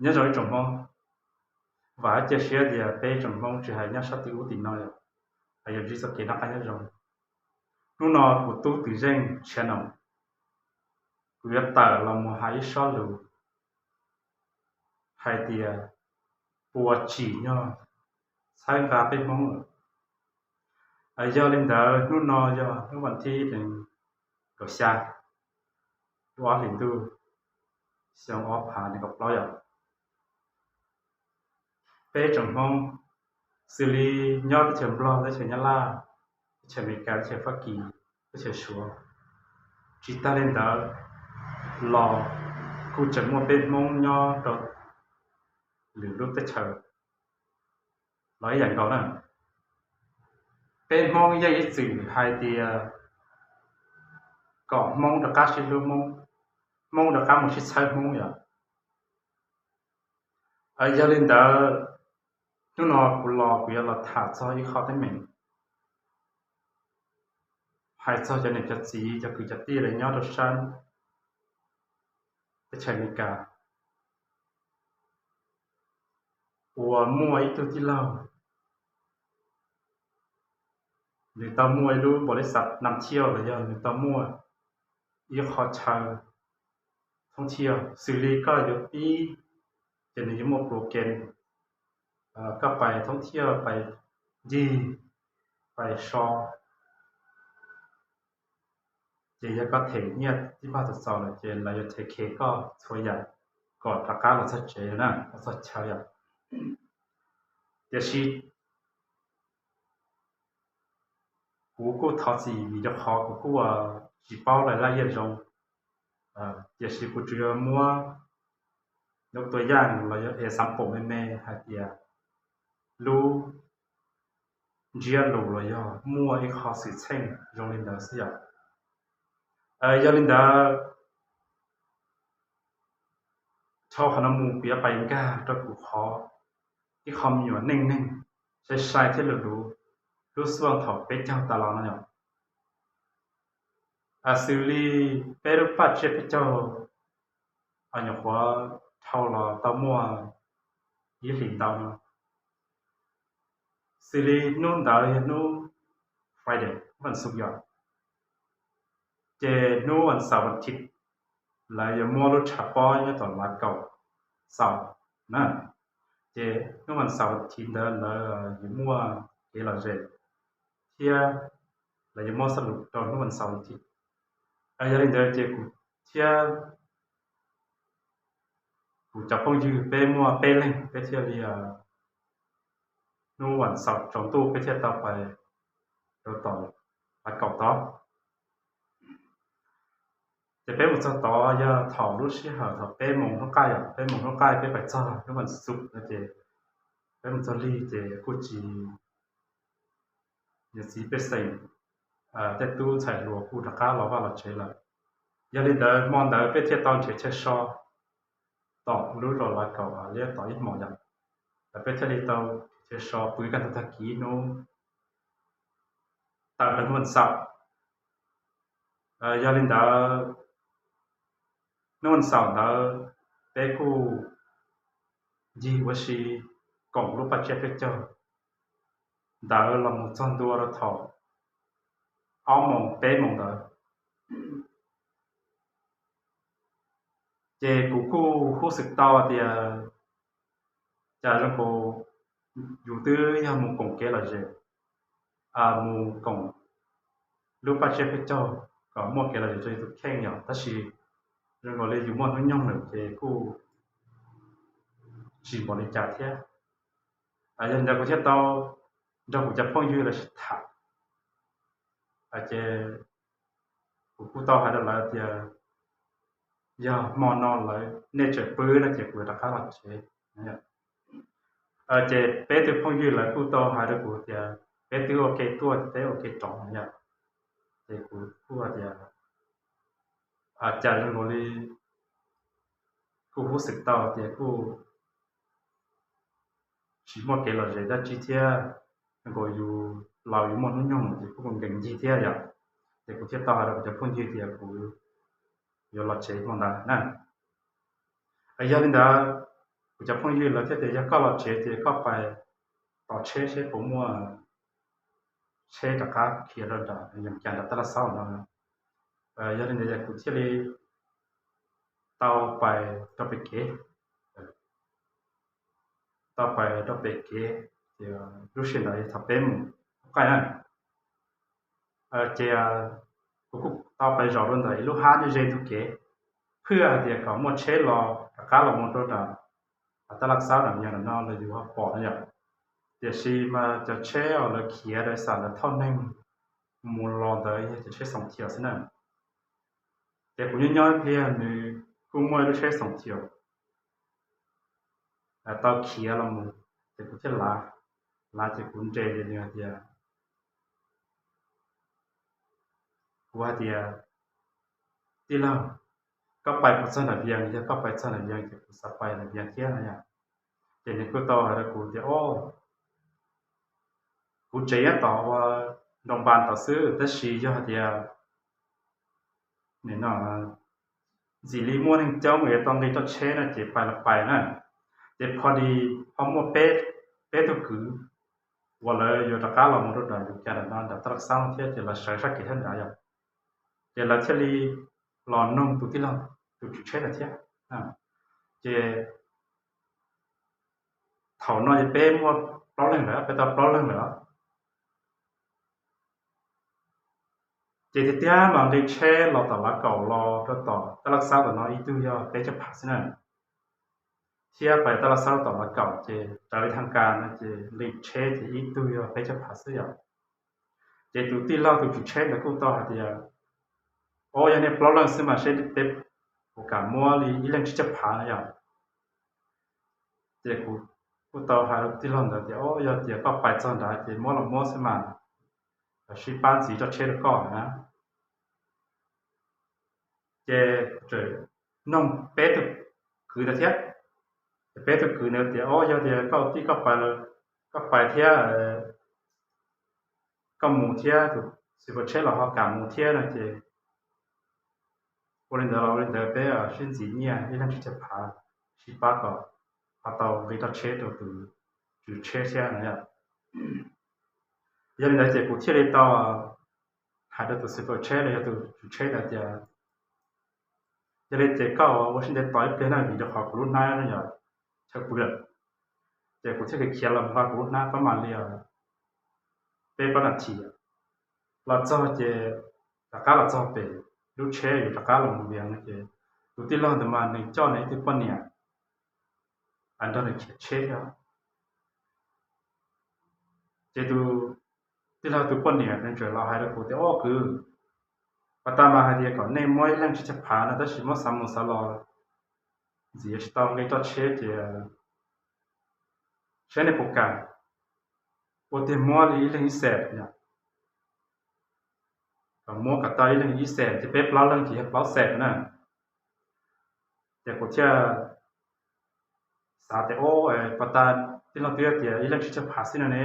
Nyob zoo ib tsoom Hmoob, vam thiab cia siab tias peb tsoom Hmoob tsis hais nyob sab tim ub tim no yog, hais yog ntsib txoj kev noj qab nyob zoo. Hnub no kuv Tub Twm Zeej Tshiab no, kuv yuav tawm los mus hais ib sob lus hais tias puas tsim nyog txhawb nqa peb Hmoob lawm. Yog li ntawd hnub no yog hnub vas thib nees nkaum xya lub ob hlis ntuj xyoo ob phav nees nkaum plaub yom. Peb tsoom Hmoob xws li nyob teb chaws Nplog, teb chaws Nyab Laj, teb chaws Amelikas, teb chaws Fab Kis, teb chaws Suav, tsis tag li ntawd los kuj tseem muaj peb Hmoob nyob rau lwm lub teb chaws los ib yam nkaus na. Peb Hmoob yeej ib txwm hais tias kom Hmoob rov qab sib hlub Hmoob, Hmoob rov qab mus sib txhawb Hmoob yom. Yog li ntawd, hnub no kuv los kuv yuav los tham txog ib qho teeb meem hais txog cov niam cov txiv cov kwv cov tij lawv nyob rau sab teb chaws Amelikas uas muaj ib tug tij laug, nws tau muaj ib lub npaum li xav nam thiaj los yog nws tau muaj ib qho chaw thoob thiaj, xws li koj yuav pib ces nws yuav muaj pluas ke, koj pais thoob thiaj pais ncig, pais so, ces yog koj them nyiaj tib npag txaus txaus lawm ces lawv yuav them khe koj txhua yam kom rov qab los txog tsev na, los txog chaw yom. Tiam sis kuv kuj thov txim vim rau qhov kuv kuj tsis paub laj laj yiaj zoo, tiam sis kuv tsuas yuav muab lub tua yaj los yog example me me hais tias lub ntsiab lus los yog muaj ib qho xwm txheej zoo li ntawd xwb yom. Yog li ntawd, dhau qhov no mus kuv yuav pais nkag rau kuv qhov, ib qho me nyuam neej neeg sai sai thiab luv luv lub xuaj thaum peb caug tas los no yom. Xws li peb lub paj tsiab peb caug, nyuam qhuav dhau los tau muaj ib hlis ntau no, xws li hnub ntawd yog hnub Friday, hnub vas xuv yom, ces hnub vas xaum vas thiv lawv yuav muab lub tshav pob nyob tom lav kaum xaus na. Ces hnub vas xaum vas thiv ntawd lawv yuav muaj kev lom zem thiab lawv yuav muab xab lus rau hnub vas xaum vas thiv. Yog li ntawd ces kuv thiab kuv cov phooj ywg peb muaj peb leeg peb thiaj li hnub vas xaum tsaus ntuj peb thiaj tau pais rau tom lav kaum tod. Ces peb mus txog tod yog thaum lub sij hawm thaum peb moos hnub qaij yom, peb moos hnub qaij peb pais txog hnub vas xuv no ces peb mus txog lig ces kuj tsis, niam txiv pej xeem, tej tub ntxhais hluas kuj rov qab los vaj los tsev lawm. Yog li ntawd hmo ntawd peb thiaj tau nrhiav chaw so tom lub zos lav kaum liab tom ib hmos yom, peb thiaj li tau nrhiav chaw so pw kaj ntug tag kis hnub tawm rau hnub vas xaum. Yog li ntawd hnub vas xaum ntawd peb kuj ncig ua si koom lub paj tsiab peb caug ntawd los mus txog ntua rau thaum ob moos peb moos ntawd. Ces kuv kuj hub xwm tau tias cas zoo nkaus yus twb yog mus koom kev lom zem, mus koom lub paj tsiab peb caug kom muaj kev lom zem rau yus tus kheej yom, tab sis zoo nkaus li yus muaj hnub nyoog lawm ces kuj tsis npaum li cas thiab. Yog li ntawd kuv thiaj tau nrog kuv cov phooj ywg lawv sib tham, ces kuv kuj tau hais rau lawv tias yog hmo no lawv nej tseem pw no ces kuv yuav rov qab los tsev. Ces peb tug phooj ywg lawv kuj tau hais rau kuv tias peb twb ua ke tuaj ces peb ua ke rov yom. Ces kuv kuj tias cas zoo nkaus li kuj hub xwm tau tias kuj tsis muaj kev lom zem dab tsi thiab, zoo nkaus yus laus yus muaj hnub nyoog ces kuj nkees ncig thiab yom. Ces kuv thiaj tau hais rau kuv cov phooj ywg tias kuv yuav los tsev hmo ntawd na. Yog li ntawd Kuv cov phooj ywg lawv thiaj tias yog koj los tsev ces koj pais tos tsheb seb puas muaj tsheb rov qab khiav rau nram, cas nram Tab Laj Xaub no. Yog li ntawd kuv thiaj li tau pais rau pem kev, tau pais rau pem kev, ces lub sij hawm ntawd yog thaum peb mus qaij na. Ces kuv kuj tau pais zaum rau ntawm ib lub hab ze ntug kev, phwj hais tias kom muaj tsheb los rov qab los mus rau nram Tab Laj Xaub nram yog nram no los yus ho pom no yom. Tiam sis mas cov tsheb uas lawv khiav rau xam lawv thauj neeg mus los ntawd yog cov tsheb xoom thiam xwb na. Ces kuv nyob nyob ib pliag nws kuj muaj ib lub tsheb xoom thiam tau khiav los mus, ces kuv thiaj lav, lav ces kuv nres ces nws hais tias, kuv hais tias, tij laug, koj pais puas txog nram Vias? Yog koj pais txog nram Vias ces kuv xav pais nram Vias thiab no yom. Ces nws kuj tau hais rau kuv tias, o, kuv tsev nyob tom ua nroos npas tod xwb, tab sis yog hais tias nim no ntxim li muaj neeg coob es tau nqi txoj tsheb no ces pais los pais na. Ces pho di ho muaj peb, peb tug kwv uas lawv yuav rov qab los mus rau nram yus cas nram no nram Tab Laj Xaub no thiab ces lawv sawv sab kev thiab nrad yom. Ces lawv thiaj li los noog tus tij laug tus tswv tsheb ntawd thiab. Ces thaum no ces peb muaj plaub leeg lawm, peb tau plaub leeg lawm. Ces tiag tiag mas nqi tsheb los tom Lav Kaum los rau tom Tab Laj Xaub tom no ib tug yog peb caug phav xwb na. Thiab pais Tab Laj Xaub tom Lav Kaum ces raws li thaj kas no ces nqi tsheb ces ib tug yog peb caug phav xwb yom. Ces tus tij laug tus tswv tsheb ntawd kuj tau hais tias, o, yog nej plaub leeg xwb mas seb peb puas kam muab li ib leeg tsib caug phav no yom. Ces kuv kuj tau hais rau tij laug ntawd tias, o, yog tias koj pais txog nrad ces muab los muab xwb mas, sib pab ntxiv txoj tsheb rau koj na. Ces noog peb tug kwv ntawd thiab, ces peb tug kwv ntawd tias, o, yog tias koj ua tij koj pais, koj pais thiab, koj mus thiab tus xib fwb tsheb los ho kam mus thiab no ces ua li ntawd los ua li ntawd peb sib ntxiv nyiaj ib leeg tsib caug phav, sib pab kom ho tau nqi txoj tsheb rau tus tswv tsheb thiab no. Yog li ntawd ces kuv thiaj li tau hais rau tus xib fwb tsheb los yog tus tswv tsheb ntawd tias, yog li ces koj ua siab ntev tos ib pliag na vim rau qhov kuv lub hnab no yog chaw pw lawm. Ces kuv thiaj li khiav los nqa kuv lub hnab pab mam li peb plaub nas this los txog ces rov qab los txog pem lub tsheb yuav rov qab los mus Vias no ces tus tij laug ntawd mas nws coj nws ib tug poj niam nrog nws khiav tsheb thiab. Ces tus tij laug tus poj niam nws txawm los hais rau kuv tias, o kwv, pas tas mas hais tias kom nej muab ib leeg tsib caug phav no tab sis muab xav mus xav los ntxiv tsis tau nqi txoj tsheb ces seb nej puas kam, ua tiag muab li ib leeg ib xees no. Kom muab kom tau ib leeg ib xees ces peb plaub leeg ces yog plaub xees na. Ces kuv thiaj xav tias, o, pas tas tij laug twb tias ib leeg tsib caug phav xwb no ne.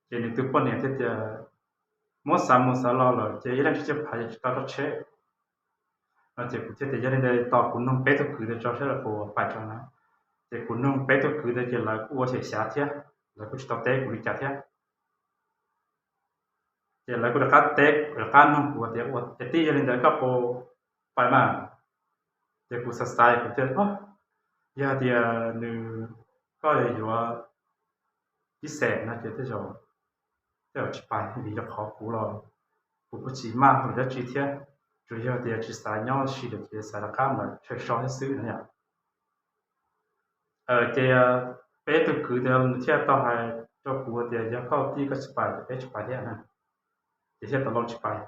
Ces nws tus poj niam thiaj tias, muab xav mus xav los lawm ces ib leeg tsib caug phav ces tsis tau txoj tsheb no. Ces kuv thiaj tias yog li ntawd tos kuv noog peb tug kwv ntawd tso saib lawv puas pais tso na. Ces kuv noog peb tug kwv ntawd ces lawv kuj ua xyem xyav thiab, lawv kuj tsis tau teb kuv li cas thiab. Ces lawv kuj rov qab teb, rov qab noog kuv tias, ua ces tij, yog li ntawd koj puas pais mas? Ces kuv xav xav kuv thiaj, yog tias nws, koj yuav ib xees no ces tej zaum, tej zaum tsis pais vim rau qhov kuv los kuv kuj tsis maj hauj lwm dab tsi thiab, tsuas yog tias tsis xav nyob si lawm ces xav rov qab mus lawm tsawg so thiab xwb no yom. Ces peb tug kwv ntawd nws thiaj tau hais rau kuv tias yog koj tij koj tsis pais ces peb tsis pais thiab na. Ces thiaj tau los tsis pais.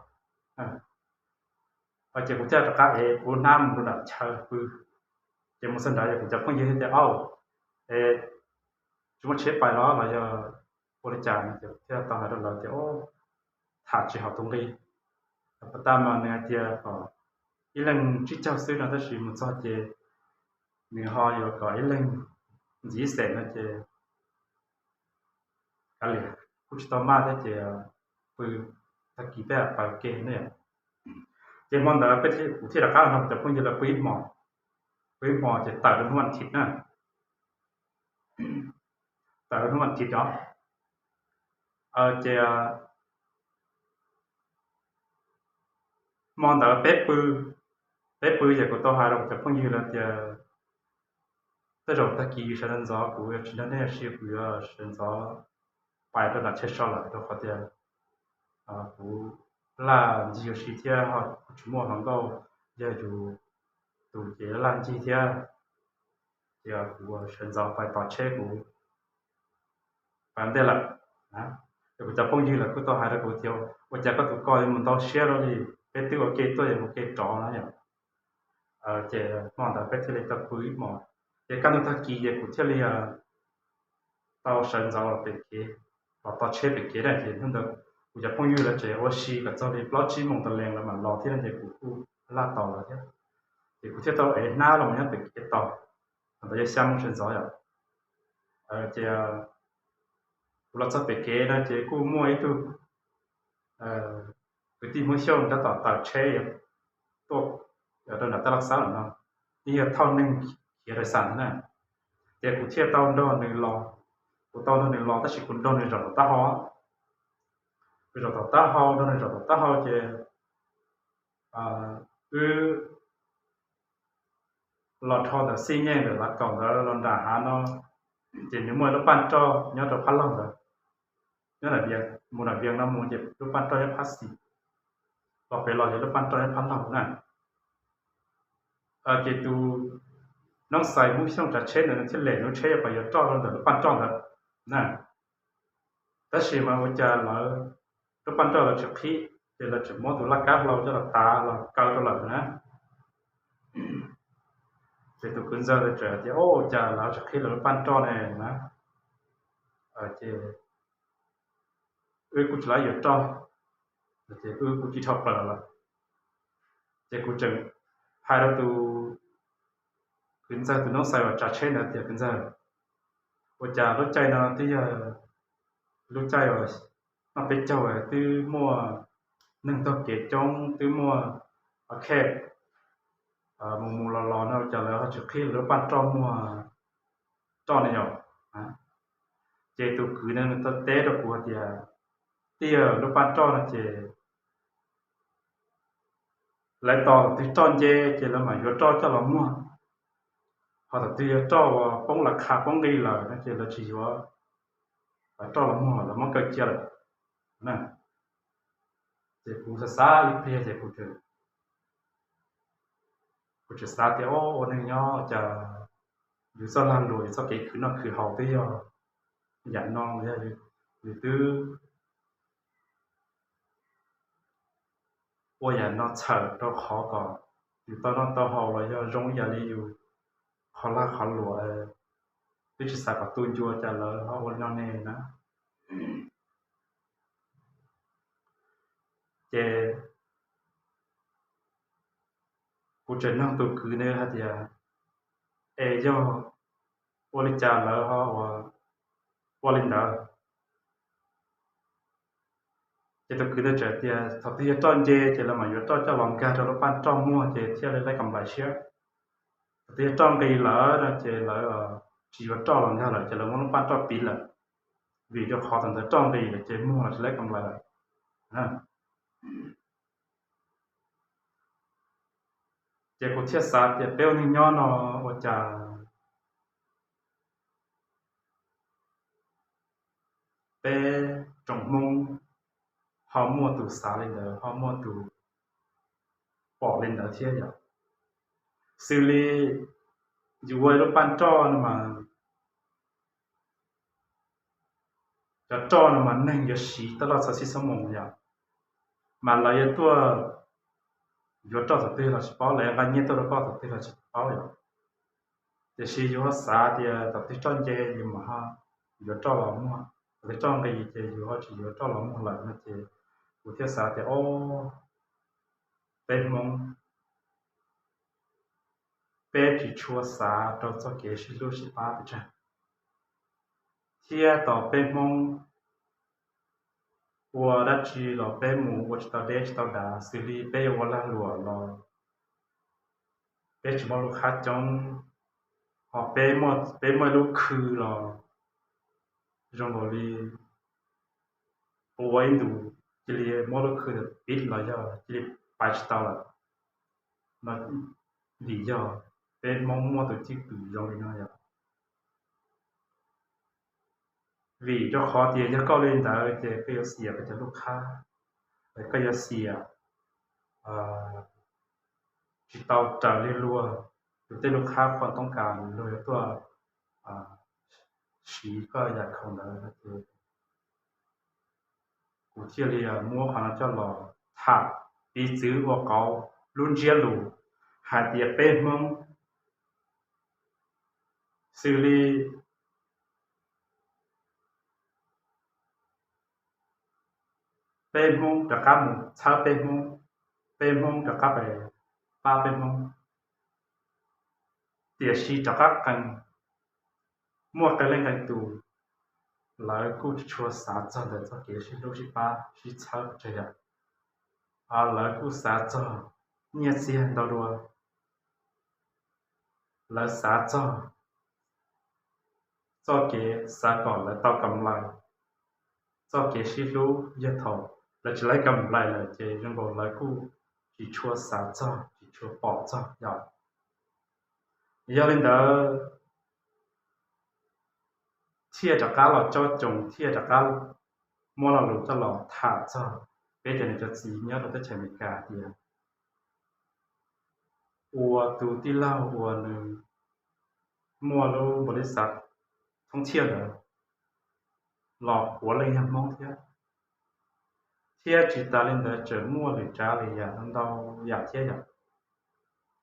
Ces kuv thiaj rov qab ev kuv lub hnab mus rau nram chaw pw. Ces mus txog nrad yog kuv cov phooj ywg thiaj tias, au, es tsis muaj tsheb pais los los yog ua li cas no? Ces kuv thiaj tau hais rau lawv tias, o, tham tsis haum tus nqi. Pas tas mas nws hais tias kom ib leeg tsib caug xwb no tab sis mus txog ces nws ho yuav kom ib leeg ntxiv ib xees no ces kav liam, kuj tsis tau maj thiab ces pw, tag kis peb pais ua ke ne. Ces hmo ntawd peb, kuv thiaj rov qab los nrog kuv cov phooj ywg lawv pw ib hmos. pw ib hmo ces tawm rau hnub vas thiv na, tawm rau hnub vas thiv os. Ces hmo ntawd peb pw, peb pw ces kuv tau hais rau kuv cov phooj ywg lawv tias tej zaum tag kis sawv ntxov kuv yuav tsis nrog nej ua si, kuv yuav sawv ntxov pais rau nram chaw so lawm rau qhov tias kuv laj ncig ua si thiab ho kuv tsis muaj hluas nkauj, yog yus tus ces laj ncig thiab, ces kuv sawv ntxov pais tos tsheb kuv pais ntej lawm. Kuv cov phooj ywg lawv kuj tau hais rau kuv tias ua cas koj tus ko yuav mus ntau siab luaj li, peb twb ua ke tuaj yuav ua ke rov no yom. Ces hmo ntawd peb thiaj li tau pw ib hmos, ces kaj ntug tag kis ces kuv thiaj li tau sawv ntxov los pem kev, los tos tsheb pem kev na. Ces hnub ntawd kuv cov phooj ywg lawv tseem ua si kom txog li plaub tsib moos tas lees lawv mam los thiab no ces kuv kuj laj tos lawv thiab. Ces kuv thiaj tau ev hnab los mus nyob pem kev tos, thaum ntawd yog xya moos sawv ntxov yom. Ces kuv los txog pem kev no ces kuj muaj ib tug kwv tij Hmoob Xyooj tab tom taws tsheb tuaj rau nram Taj Laj Xab lawm no, yeej yog thauj neeg khiav rais xas ntag na. Ces kuv thiaj tau nrog nws los, kuv tau nrog nws los tab sis kuv nrog nws zaum tom taub hau, kuv zaum tom taub hau, nrog nws zaum tom taub hau ces wb los dhau ntawm xij nyej ntawm Lav Kaum ntawd los nram hav no, ces nws muaj lub paj roj nyob rau phab laug ntawd, nyob mus nram Vias no mus ces lub paj roj nyob phab xis, los pem los ces lub paj roj nyob phab laug na. Ces tus noob xais Hmoob Xyooj tsav tsheb ntawd nws thiaj lem lub tsheb yuav pais yuav roj rau ntawm lub paj roj ntawd na. Tab sis mas ua cas lawv lub paj roj lawv tsis qhib, ces lawv tseem muab tus laj kab hlau coj los tav los kaw rau lawm na. Ces tus kwv ntxawg tseem tias, Ua cas lawv tsis qhib lawv lub paj roj ne na? Ces wb kuj tsis lab yuav roj, ces wb kuj tsis dhau plaws lawm. Ces kuv tseem hais rau tus kwv ntxawg tus noob xais uas tsav tsheb ntawd tias, Kwv ntxawg, ua cas lub caij no twb yog lub caij uas noj peb caug twb muaj neeg taug kev coob, twb muaj khej mus mus los los no, ua cas lawv ho tsis qhib lub paj roj muag roj ne yom? Ces tus kwv ntawd nws tau teb rau kuv hais tias, Twb yog lub paj roj no ces lawv tos thaum twg roj nce ces lawv mam yuav roj coj los muag, ho thaum twg yog roj uas poob las khas poob nqi lawm no ces lawv tsis yuav roj los muag, lawv muab kaw cia lawm. Ces kuv xav xav ib pliag ces kuv tseem xav tias, Ua neeg nyob cas yus txoj lag luam, yus txoj kev khwv noj khwv haus twb yog yam no, yog yus twb ua yam no txhawm rau qhov kom yus tau noj tau haus los yog zoo ib yam li yus qhov lag qhov luam, twb tsis xav kom tu ncua cas lawv ho ua li no ne na. Ces kuv tseem nug tus kwv ntawd hais tias, Es yog ua li cas lawv ho ua li ntawd? Ces tus kwv ntawd tseem tias, Thaum twg yog roj nce ces lawv mam yuav roj coj los nkag rau lub paj roj muag ces thiaj li laib kam nplais siab. Thaum twg yog roj nqis lawm no ces lawv tsis yuav roj los nkag lawm ces lawv muab lub paj roj piv lawm, vim rau qhov thaum ntawd roj nqis lawm ces muag los tsis laib kam nplais lawm. Ces kuv thiaj xav tias peb ua neeg nyob no ua cas peb tsoom Hmoob ho muaj tus xav li ntawd, ho muaj tus pom li ntawd thiab yom. Xws li yus ua lub paj roj no mas, cov roj no mas neeg yuav siv taj laj txhua xib xob moos yom, mas lawv yuav tuaj yuav roj thaum twg los tsis paub, lawv yuav nqa nyiaj tuaj rau koj thaum twg los tsis paub yom. Tiam sis yus ho xav tias thaum twg roj nce yus mam ho yuav roj los muag, thaum twg roj nqis ces yus ho tsis yuav roj los muag lawm no ces kuv thiaj xav tias, O, peb Hmoob, peb tsis tshua xav rau txoj kev sib hlub sib pab pes tsawg, thiab tos peb Hmoob ua dab tsi los peb mus ua tsis tau deb tsis tau dav, xws li peb yuav ua lag luam los peb tsis muaj lub qhab coob, ho peb muaj, peb muaj ib lub khw los zoo nkaus li ua ib ntus cia li muab lub khw ntawd pib los yog cia li pais tsis tau lawm no, vim yog peb Hmoob muaj tus cwj pwm zoo li no yom. Vim rau qhov tias yog koj li ntawd ces koj yuav xiam koj cov lub qhab, koj yuav xiam tsis tau raws li luag tus tej lub qhab qhov toob kas, luag yuav tuaj siv koj yam khoom ntawd no ces kuv thiaj li muab qhov no coj los tham piv txwv ua qauv lub ntsiab lus hais tias peb Hmoob xws li peb Hmoob rov qab mus txhawb peb Hmoob, peb Hmoob rov qab pab peb Hmoob, tiam sis rov qab qees, muaj qee leej qee tus lawv kuj tsis tshua xav txog ntawm txoj kev sib hlub sib pab sib txhawb pes tsawg yam, lawv kuj xav txog nyiaj txiag ntau dua, lawv xav txog txoj kev xav kom lawv tau kam nplais. Txoj kev sib hlub yog thaum lawv tsis laib kam nplais lawm ces zoo nkaus lawv kuj tsis tshua xav txog tsis tshua pom txog yom. Yog li ntawd thiaj rov qab los cob coos thiaj rov qab muab lo lus coj los tham txog peb cov niam cov txiv nyob rau teb chaws Amelikas tias ua tus tij laug uas nws muaj lub npaum li xav thoob thiaj ntawd los puav leej yog Hmoob thiab, thiab tsis tas li ntawd tseem muaj lwm tsav lwm yam ntau yam thiab yom.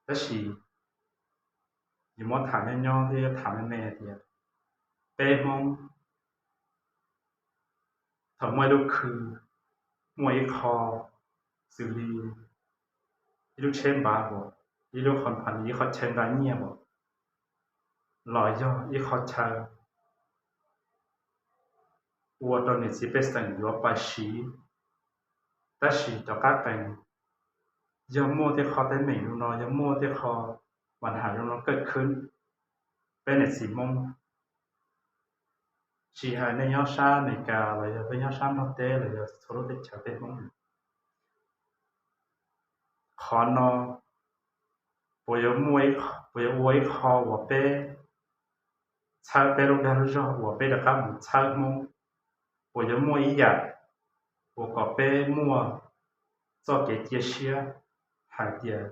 Tab sis yuav muab tham nyob nyob thiab yuav tham me me tias peb Hmoob thaum muaj ib lub khw, muaj ib qho xws li ib lub tsheb npav uas, ib lub qho npav, ib qho chaw nqa nyiaj uas, los yog ib qho chaw ua rau niam txiv pej xeem yuav pais siv. Tab sis rov qab qees, yog muaj tej qho teeb meem zoo no, yog muaj tej qho mas has zoo no kawj khwb, peb niam txiv Hmoob, tsis hais nej nyob sab Amelikas los yog peb nyob sab Nplog teb los yog txhua lub teb chaws peb Hmoob, qhov no puas yuav, puas yuav ua ib qho uas peb txhawb peb lub dag lub zog uas peb rov qab mus txhawb Hmoob, puas yuav muaj ib yam uas kom peb muaj txoj kev cia siab hais tias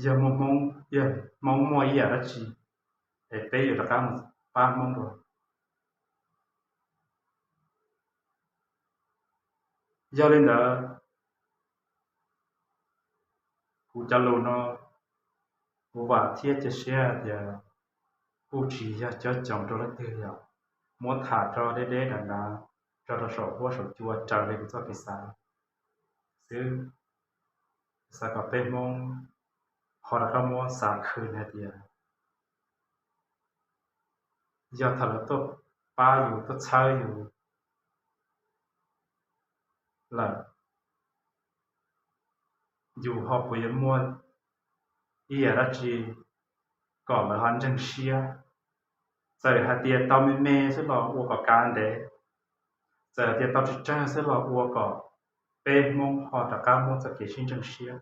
yog muaj Hmoob, yog Hmoob muaj ib yam dab tsi es peb yuav rov qab mus pab Hmoob dua. Yog li ntawd, kuv cov lus no kuv vam thiab cia siab tias kuj tsis yog cob coos rau leej twg yom, muab tham rau deb deb dav dav, tso rau saum huab saum cua raws li kuv txoj kev xav xwb. Xav kom peb Hmoob ho rov qab muab xav khwv hais tias yog thaum lawv tuaj pab yus tuaj txhawb yus lawm, yus ho puas yuav muaj ib yam dab tsi kom lawv ho ntseeg siab. Txawm hais tias tau me me xwb los ua kom kav ntev, txawm hais tias tau tsawg tsawg xwb los ua kom peb Hmoob ho rov qab muaj txoj kev sib ntseeg siab.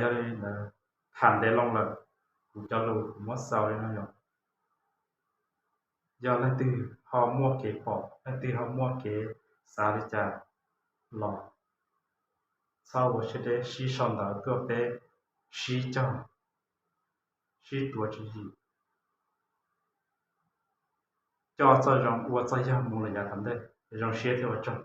Yog li ntawd, tham ntev loo lawm, kuv cov lus kuv muab xaus li no yom. Yog leej twg ho muaj kev pom, leej twg ho muaj kev xav li cas los txhob ua siab deb, sib sau ntawv tuaj peb sib cog, sib tuav tswv yim, coj txoj zoo ua txoj yog mus lawm yav tom ntej. Zoo siab thiab ua tsaug.